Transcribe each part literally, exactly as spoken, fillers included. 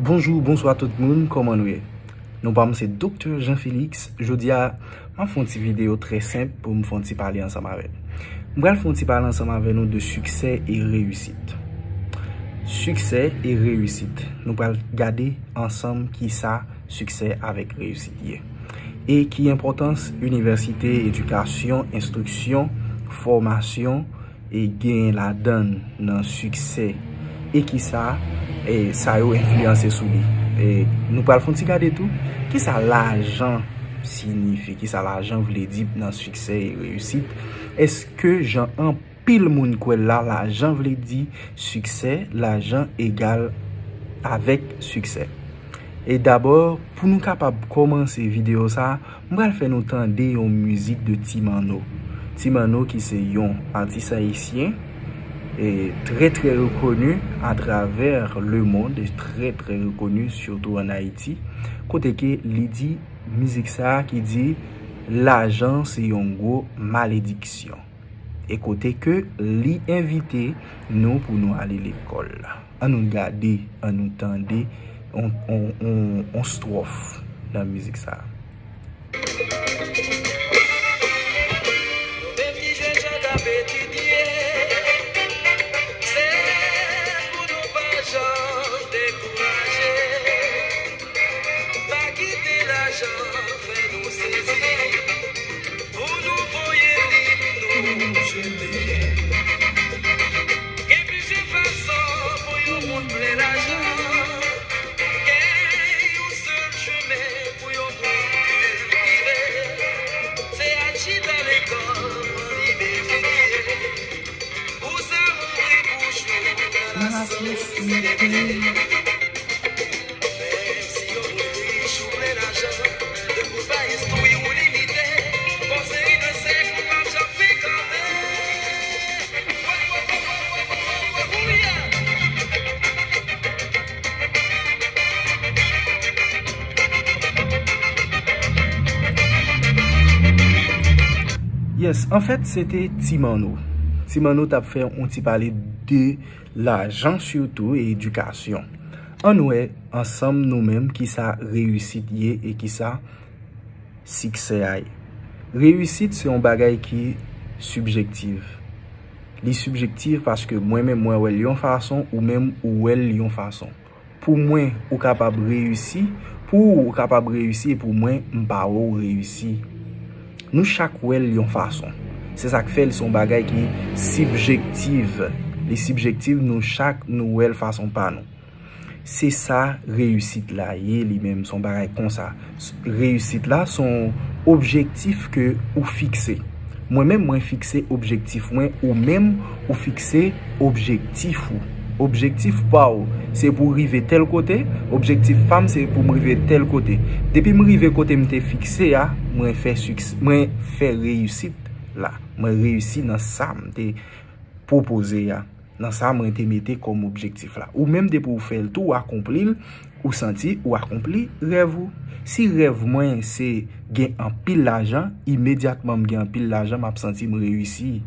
Bonjou, bonswa tout moun, kòman nou ye? Non pa m se Doktè Jean Félix. Jodi a, m ap fè yon ti videyo trè senp pou m fè yon ti pale ansanm avè nou. M pral fè yon ti pale ansanm avè nou de siksè e reyisit. Siksè e reyisit. Nou pral gade ansanm kisa siksè avèk reyisit ye. E ki enpòtans inivèsite, edikasyon, enstriksyon, fòmasyon, e genyen ladan l nan siksè, e kisa, e sa yo enfliyanse sou li. E nou pral fè yon ti gade tou, kisa lajan siyifi, kisa lajan vle di nan siksè e reyisit. Èske jan anpil moun kwè l la, lajan vle di siksè, lajan egal avèk siksè? E dabò, pou nou kapab kòmanse videyo sa a, m pral fè nou tande yon mizik de Ti Manno. Ti Manno ki se yon atis ayisyen, e trè, trè rekoni atravè lemonn, e trè, trè rekoni sitou ann Ayiti, kote ke li di mizik sa a ki di, lajan se yon gwo malediksyon. E kote ke li envite nou pou nou ale lekòl. An nou gade, an nou tande on, on, on, on stwòf nan mizik sa a. Nou menm ki jèn jan k ap etidye, se pou nou pa janm dekouraje. Pa kite lajan fè nou sezi. Pou nou voye li nou jete. Gen plizyè fason pou yon moun plen lajan. Gen yon sèl chemen pou yon moun kiltive. Se al chita lekòl, ann etidye. Pou sa ouvri bouch ou nan lasyans li kenbe. Men si yon moun rich ou plen lajan, depi w pa enstwi ou limite, yon seri de sèk ou p ap janm frekante. Yes, anfèt, se te Ti Manno. Ti Manno t ap fè yon ti pale de lajan sitou e edikasyon. Ann wè ansanm nou menm kisa reyisit ye e kisa siksè a ye. Reyisit se yon bagay ki sibjektif. Li sibjektif paske mwen menm mwen wè l yon fason, ou menm ou wè l yon fason. Pou mwen, ou kapab reyisi, pou ou, ou kapab reyisi, e pou mwen, m pa wè w reyisi. Nou chak wè l yon fason. Se sa k fè l se yon bagay ki sibjektif. Li sibjektif, nou chak, nou wè l fason pa nou. Se sa reyisit la ye, li menm, se yon bagay konsa. S-, reyisit la, se yon objektif ke ou fikse. Mwen menm, mwen fikse objektif mwen, ou menm, ou fikse objektif ou. Objektif pa w, se pou w rive tèl kote, objektif pa m, se pou m rive tèl kote. Depi m rive kote m te fikse a, mwen fè siks-, mwen fè reyisit la. Mwen reyisi nan sa m te pwopoze a, nan sa mwen te mete kòm objektif la. Ou menm, depi w fè l tou, w akonpli l, ou santi ou akonpli rèv ou. Si rèv mwen se gen anpil lajan, imedyatman m gen anpil lajan, m ap santi m reyisi.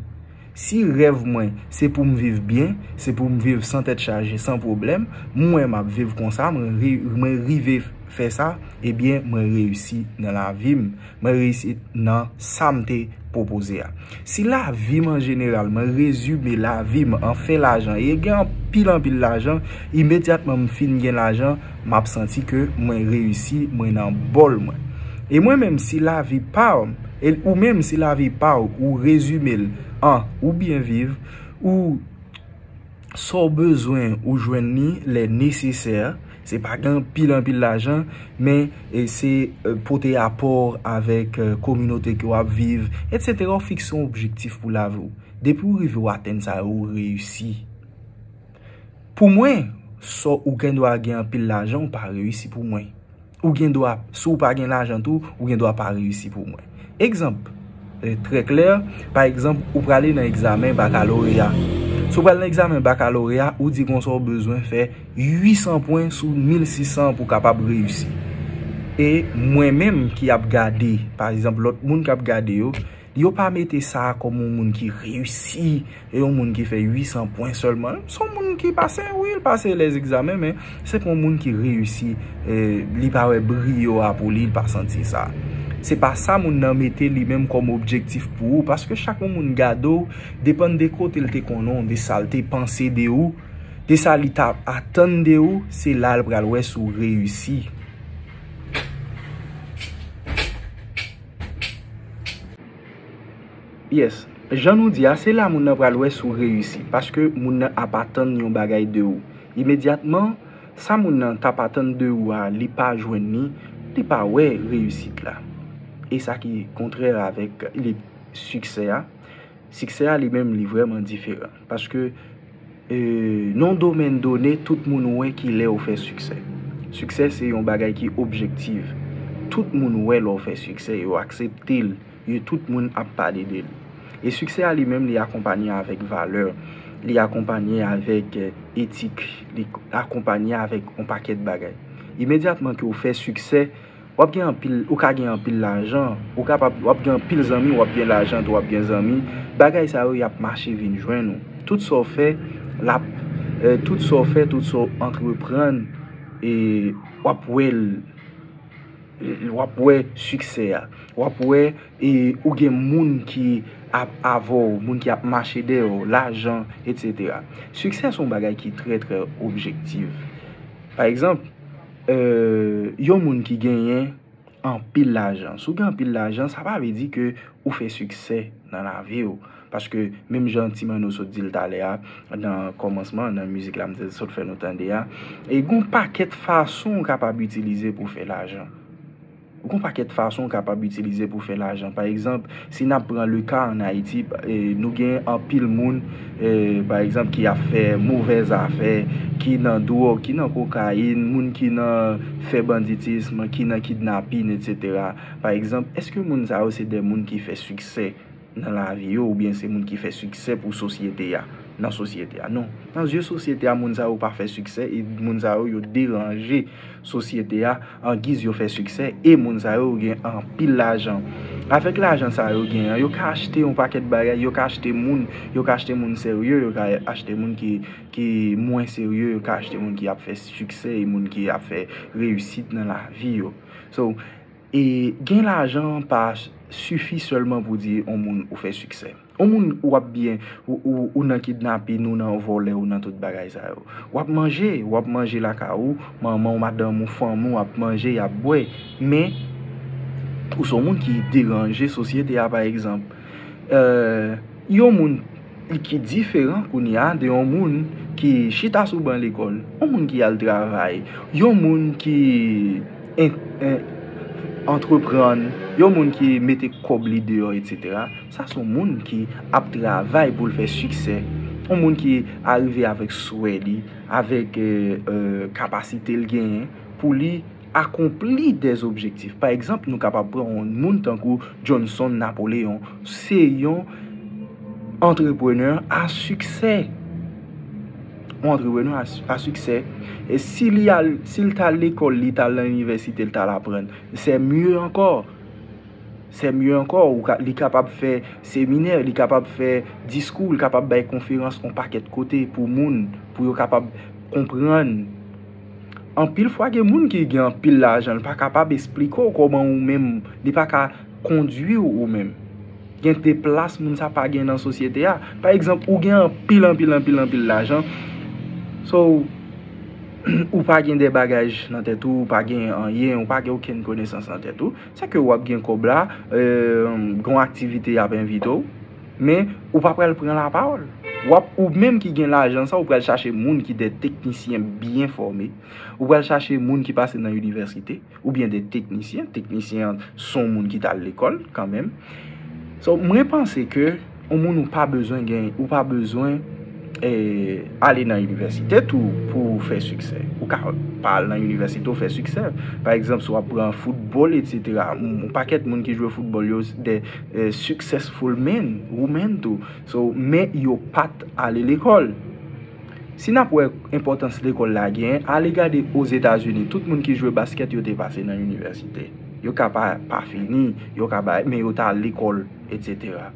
Si rèv mwen se pou m viv byen, se pou m viv san tèt chaje, san pwoblèm, m wè m ap viv konsa, mwen ri-, mwen rive fè sa, ebyen, mwen reyisi nan lavi m. Mwen reyisi nan sa m te pwopoze a. Si lavi m an jeneral, mwen rezime lavi m an fè lajan, e gen anpil, anpil lajan, imedyatman m fin gen lajan, m ap santi ke mwen reyisi, mwen nan bòl mwen. E mwen menm, si lavi pa w, e ou menm, si lavi pa w, ou rezime l an ou byen viv, ou sa w bezwen ou jwenn li lè nesesè, se pa gen anpil, anpil lajan, men, e, se, e, pote apò avèk, e, kominote ke w ap viv, etsetera. Ou fikse yon objektif pou lavi w. Depi w rive w atenn sa yo, ou reyisi. Pou mwen, sa w, ou gen dwa gen anpil lajan, ou pa reyisi pou mwen. Ou gen dwa, si w pa gen lajan tou, ou gen dwa pa reyisi pou mwen. Egzanp, e, trè klè, pa egzanp, ou prale nan egzamen bakaloreya. Si w pral nan egzamen bakaloreya, ou di konsa w bezwen fè uit san pwen sou mil sis san pou w kapab reyisi. E mwen menm ki ap gade, pa egzanp, lòt moun k ap gade yo, Yo pa mete sa a kòm yon moun ki reyisi, e yon moun ki fè uit san pwen sèlman. Se yon moun ki pase, wi, l pase lèzegzamen, men se pa yon moun ki reyisi, e, li pa wè bri yo a pou li, li pa santi sa. Se pa sa moun nan mete li menm kòm objektif pou ou, paske chak yon moun gade w, depann de kote l te konnen w, de sa l te panse de ou, de sa li t ap atann de ou, se la l pral wè si w reyisi. Yes, jan nou di a, se la moun nan pral wè si w reyisi, paske moun nan ap atann yon bagay de ou. Imedyatman, sa moun nan t ap atann de ou a, li pa jwenn li, li pa wè reyisit la. E sa ki kontrè avèk li, siksè a. Siksè a li menm, li vrèman diferan. Paske, e, nan yon domèn done, tout moun wè ki lè ou fè siksè. Siksè se yon bagay ki objektif. Tout moun wè lè w fè siksè, yo aksepte l, yo, tout moun ap pale de l. E siksè a li menm, li akonpanye avèk valè, li akonpanye avèk, e, etik, li akonpanye avèk yon pakèt bagay. Imedyatman ke w fè siksè, w ap gen anpil, ou ka gen anpil lajan, ou kapab, w ap gen anpil zanmi, w ap gen lajan tou, w ap gen zanmi. Bagay sa yo, y ap mache vin jwenn ou. Tout sa w fè, l ap, e, tout sa w fè, tout sa w antreprann, e w ap wè l, w ap wè siksè a. W ap wè, e, ou gen moun ki ap avè w, moun ki ap mache dèyè w, lajan, etsetera. Siksè se yon bagay ki trè, trè objektif. Pa egzanp, e, yon moun ki genyen anpil lajan. Si w gen anpil lajan, sa pa vle di ke ou fè siksè nan lavi w. Paske, menm jan Ti Manno sot di l talè a, nan kòmansman, nan mizik la m te sot fè nou tande a, e gen yon pakèt fason w kapab itilize pou w fè lajan. Gen yon pakèt fason w kapab itilize pou w fè lajan. Pa egzanp, si n ap pran le ka ann Ayiti, e, nou gen anpil moun, e, pa egzanp, ki ap fè movèz afè, ki nan dwòg, ki nan kokayin, moun ki nan fè banditism, ki nan kidnapin, etsetera. Pa egzanp, èske moun sa yo se de moun ki fè siksè nan lavi yo, oubyen se moun ki fè siksè pou sosyete a, nan sosyete a? Non. Nan zye sosyete a, moun sa yo pa fè siksè, e moun sa yo, yo deranje sosyete a, angiz yo fè siksè, e moun sa yo gen anpil lajan. Avèk lajan sa yo gen an, yo ka achte yon pakèt bagay, yo ka achte moun, yo ka achte moun serye, yo ka achte moun ki, ki mwen serye, yo ka achte moun ki ap fè siksè, e moun ki ap fè reyisit nan lavi yo. So, e gen lajan pa sifi sèlman pou di yon moun ou fè siksè. Yon moun ou ap byen, ou, ou, ou nan kidnapin, ou nan vòlè, ou nan tout bagay sa yo. W ap manje, w ap manje lakay ou, manman w, madanm ou, fanmi w ap manje, y ap bwè. Men, ou se yon moun ki deranje sosyete a, pa egzanp. E, yon moun ki diferan kounye a de yon moun ki chita sou ban lekòl, yon moun ki al travay, yon moun ki en-, en-, antreprann, yon moun ki mete kòb li deyò, etsetera. Sa se yon moun ki ap travay pou l fè siksè. Yon moun ki arive avèk swè li, avèk, e, e, kapasite l genyen pou li akonpli dè objektif. Pa egzanp, nou kapab pran yon moun tankou Johnson Napoléon. Se yon antreprenè a siksè. Yon antreprenè a, a siksè. E si li al, si l t al lekòl, li t al nan inivèsite, li t al aprann, se mye ankò. Se mye ankò, ou ka, li kapab fè seminè, li kapab fè diskou, li kapab bay konferans yon pakèt kote pou moun, pou yo kapab konprann. Anpil fwa, gen moun ki gen anpil lajan, li pa kapab esplike w kòman ou menm, li pa ka kondui w ou menm. Gen de plas moun sa pa gen nan sosyete a. Pa egzanp, ou gen anpil, anpil, anpil, anpil lajan. So, ou pa gen de bagaj nan tèt ou, ou pa gen anyen, ou pa gen okenn konesans nan tèt ou. Se ke w ap gen kòb la, e, gen yon aktivite y ap envite w, men ou pa pral pran lapawòl. W ap, ou menm ki gen lajan sa, ou pral chache moun ki de teknisyen byen fòme, ou pral chache moun ki pase nan inivèsite, oubyen de teknisyen. Teknisyen an se yon moun ki t al lekòl kanmenm. So, mwen panse ke yon moun ou pa bezwen gen, ou pa bezwen, e, ale nan inivèsite tou pou w fè siksè. Ou ka pa al nan inivèsite w fè siksè. Pa egzanp, si w ap pran foutbòl, etsetera, yon pakèt moun ki jwe foutbòl yo de, e, successful men, women tou. So, men yo pa t ale lekòl. Si n ap wè enpòtans lekòl la genyen, ale gade Ozetazini, tout moun ki jwe baskèt yo te pase nan inivèsite. Yo ka pa, pa fini, yo ka bay, men yo t al lekòl, etsetera.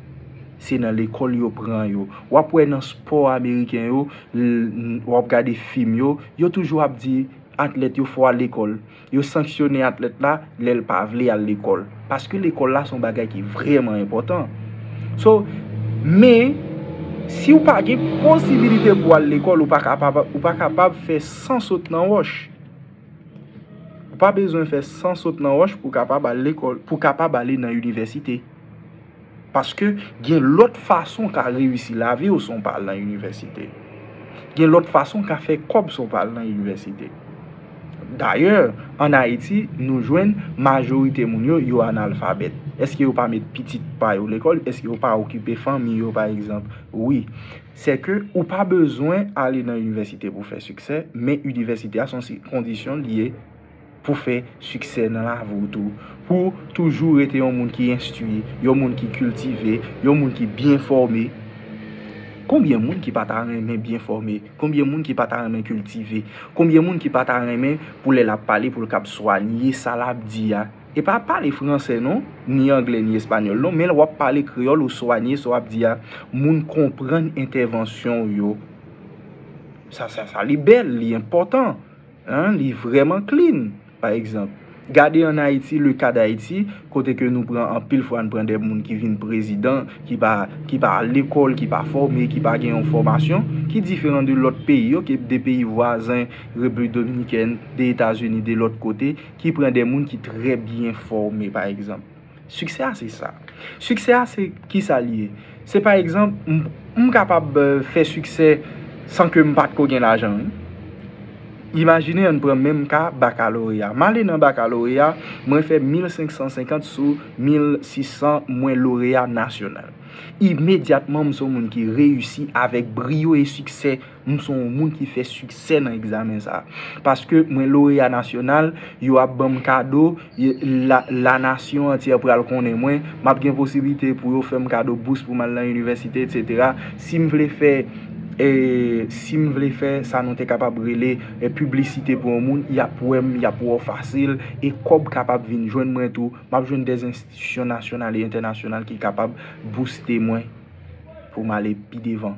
Se nan lekòl yo pran yo. W ap wè nan spò ameriken yo, l- w ap gade fim yo, yo toujou ap di atlèt yo fò al lekòl. Yo sanksyone atlèt la lè l pa vle al lekòl. Paske lekòl la se yon bagay ki vrèman enpòtan. So, men, si w pa gen posibilite pou w al lekòl, ou pa kapab, ou pa kapab fè san sot nan wòch. Ou pa bezwen fè san sot nan wòch pou w kapab al lekòl, pou w kapab ale nan inivèsite. Paske gen lòt fason w ka reyisi lavi w san w pa al nan inivèsite. Gen lòt fason w ka fè kòb san w pa al nan inivèsite. Dayè, ann Ayiti, nou jwenn majorite moun yo, yo analfabèt. Èske yo pa met pitit pa yo lekòl? Èske yo pa okipe fanmi yo, pa egzanp? Wi. Sèke ou pa bezwen ale nan inivèsite pou fè siksè, men inivèsite a se yon si- kondisyon li ye pou fè siksè nan lavi w tou. Pou toujou rete yon moun ki enstwi, yon moun ki kiltive, yon moun ki byen fòme. Konbyen moun ki pa ta renmen byen fòme? Konbyen moun ki pa ta renmen kiltive? Konbyen moun ki pa ta renmen pou lè l ap pale, pou l kab swanye sa l ap di a? E pa pale fransè non, ni anglè, ni espanyòl non, men w ap pale kreyòl, ou swanye sa w ap di a, moun konprann entèvansyon w yo. Sa, sa, sa, li bèl, li enpòtan. Hein, li vrèman clean, pa egzanp. Gade ann Ayiti, le ka d Ayiti, kote ke nou pran anpil fwa, n pran de moun ki vin prezidan, ki pa, ki pa al lekòl, ki pa fòme, ki pa gen yon fòmasyon, ki diferan de lòt peyi yo, ke de peyi vwazen, Repiblik Dominikèn, de Etazini, de lòt kote, ki pran de moun ki trè byen fòme, pa egzanp. Siksè a se sa. Siksè a se kisa l ye? Se pa egzanp, m, m kapab eh, fè siksè san ke m pa t ko gen lajan, wi. Imajine ann pran menm ka bakaloreya. M ale nan bakaloreya, mwen fè mil senk san senkant sou mil sis san, mwen loreya nasyonal. Imedyatman, m se yon moun ki reyisi avèk briyo e siksè. M se yon moun ki fè siksè nan egzamen sa a. Paske mwen loreya nasyonal, yo ap ban m kado, y- la, lanasyon antyè pral konnen mwen, m ap gen posiblite pou yo fè m kado bous pou m al nan inivèsite, etsetera. Si m vle fè, e, si m vle fè sa nou te kapab rele, e, piblisite pou yon moun, y ap wè m, y ap wè w fasil, e kòb kapab vin jwenn mwen tou. M ap jwenn de enstitisyon nasyonal e entènasyonal ki kapab bouste mwen pou m ale pi devan.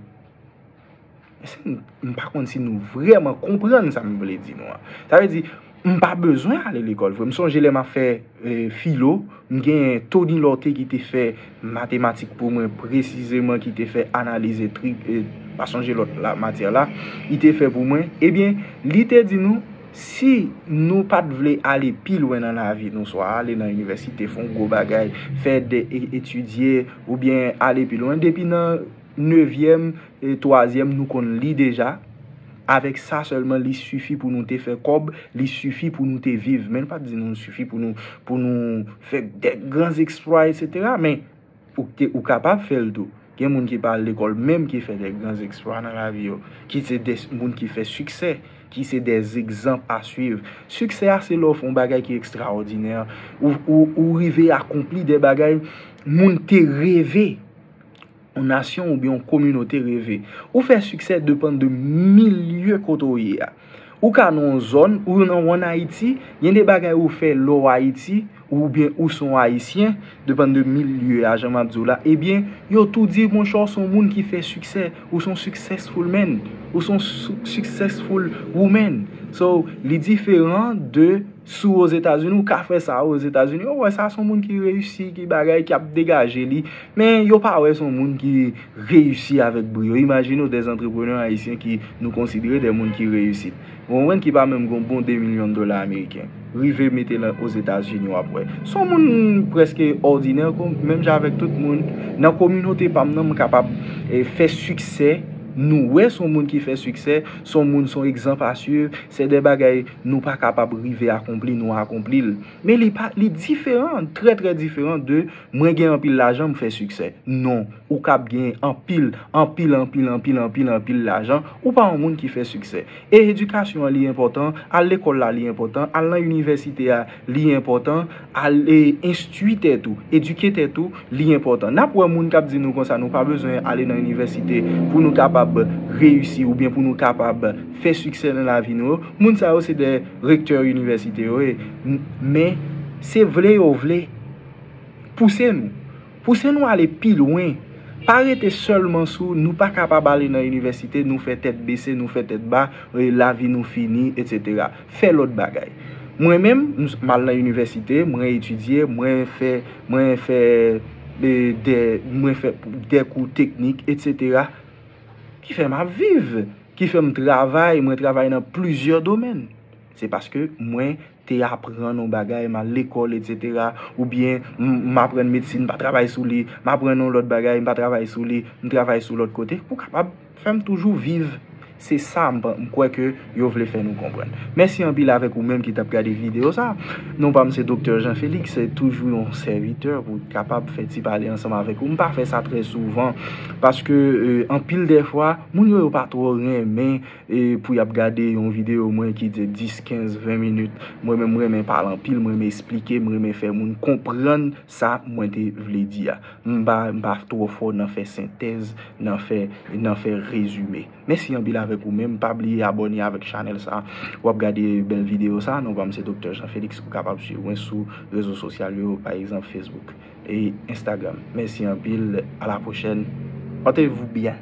Èske n- m pa konn si nou vrèman konprann sa m vle di nou an. Sa vle di, m pa bezwen ale lekòl vre. M sonje lè m ap fè eh, filo, m gen Tony Lorté ki te fè matematik pou mwen presizeman, ki te fè analiz etrik, eh, pa sonje lòt la, matyè la, li te fè pou mwen. Ebyen, li te di nou, si nou pa t vle ale pi lwen nan lavi nou, swa ale nan inivèsite, fè yon gwo bagay, fè de e- etidye, oubyen ale pi lwen, depi nan nevyèm, e twazyèm, nou konn li deja. Avèk sa sèlman, li sifi pou nou te fè kòb, li sifi pou nou te viv. Men l pa t di nou sifi pou nou, pou nou fè de gran eksplwa, etsetera. Men ou, te, ou kapab fè l tou. Gen moun ki pa al lekòl menm ki fè de gran eksplwa nan lavi yo, ki se de moun ki fè siksè, ki se de egzanp a swiv. Siksè a se lè w fè yon bagay ki ekstraòdinè. Ou, ou, ou rive akonpli de bagay moun te reve. Yon nasyon oubyen yon kominote reve. Ou fè siksè depann de milye kote w ye a. Ou ka nan yon zòn, ou nan w ann Ayiti, gen de bagay ou fè lè w Ayiti, oubyen ou se yon Ayisyen, depann de milye a, jan m ap di w la, ebyen, yo tou di, monchè, w se yon moun ki fè siksè, ou se yon successful man, ou se yon su- successful woman. So, li diferan de Si w Ozetazini, ou ka fè sa Ozetazini, yo wè sa se yon moun ki reyisi, ki bagay, ki ap degaje li. Men yo pa wè se yon moun ki reyisi avèk briyo. Imajine w de antreprenè ayisyen ki nou konsidere de moun ki reyisit. Ou konprann, ki pa menm gon bon de milyon dola ameriken. Rive mete l Ozetazini, w ap wè. Se yon moun prèske òdinè, kon- menm jan avèk tout moun. Nan kominote pa m nan, m kapab eh, fè siksè. Nou wè se yon moun ki fè siksè, se yon moun, se yon egzanp a swiv. Se de bagay nou pa kapab rive akonpli, nou akonpli l. Men li pa, li diferan, trè, trè diferan de mwen gen anpil lajan, m fè siksè. Non, ou kab gen anpil, anpil, anpil, anpil, anpil, anpil lajan, ou pa yon moun ki fè siksè. E edikasyon an li enpòtan, al lekòl la li enpòtan, al nan inivèsite a li enpòtan, al e, enstwi tèt ou, edike tèt ou, li enpòtan. N ap wè moun k ap di nou konsa, nou pa bezwen ale nan inivèsite pou nou kapab reyisi oubyen pou nou kapab fè siksè nan lavi nou yo. Moun sa yo se de rektè inivèsite yo ye. M- Men, Se vle yo vle. Pouse nou. Pouse nou ale pi lwen. Pa rete sèlman sou nou pa kapab ale nan inivèsite, nou fè tèt bese, nou fè tèt ba, e, lavi nou fini, etsetera. Fè lòt bagay. Mwen menm, m, m al nan inivèsite, mwen etidye, mwen fè, mwen fè, e, de, mwen fè de kou teknik, etsetera. Ki fè m ap viv, ki fè m travay, mwen travay nan plizyè domèn. Se paske mwen te aprann yon bagay, m al lekòl, etsetera. Oubyen m, m aprann medsin, m pa travay sou li, m aprann yon lòt bagay, m pa travay sou li, m travay sou lòt kote, pou kapab fè m toujou viv. Se sa m, pa- m kwè ke yo vle fè nou konprann. Mèsi anpil avèk ou menm ki t ap gade videyo sa. Non pa m se Doktè Jean Félix, se toujou yon sèvitè pou kapab fè ti pale ansanm avèk ou. M pa fè sa trè souvan, paske, e, anpil dè fwa, moun yo, yo pa twò renmen, e, pou y ap gade yon videyo mwen ki di dis, kenz, ven minit. Mwen menm, m renmen pale anpil, m renmen esplike, m renmen fè moun konprann sa mwen te vle di a. M pa, m pa twò fò nan fè sentèz, nan fè, nan fè rezime. Mèsi anpil avèk ou menm. Pa bliye abòne avèk chanèl sa. W ap gade bèl videyo sa. Non pa m se Doktè Jean Félix. Ou kapab swiv mwen sou rezo sosyal yo, pa egzanp Facebook e Instagram. Mèsi anpil. A la pwochèn. Portez-vous bien.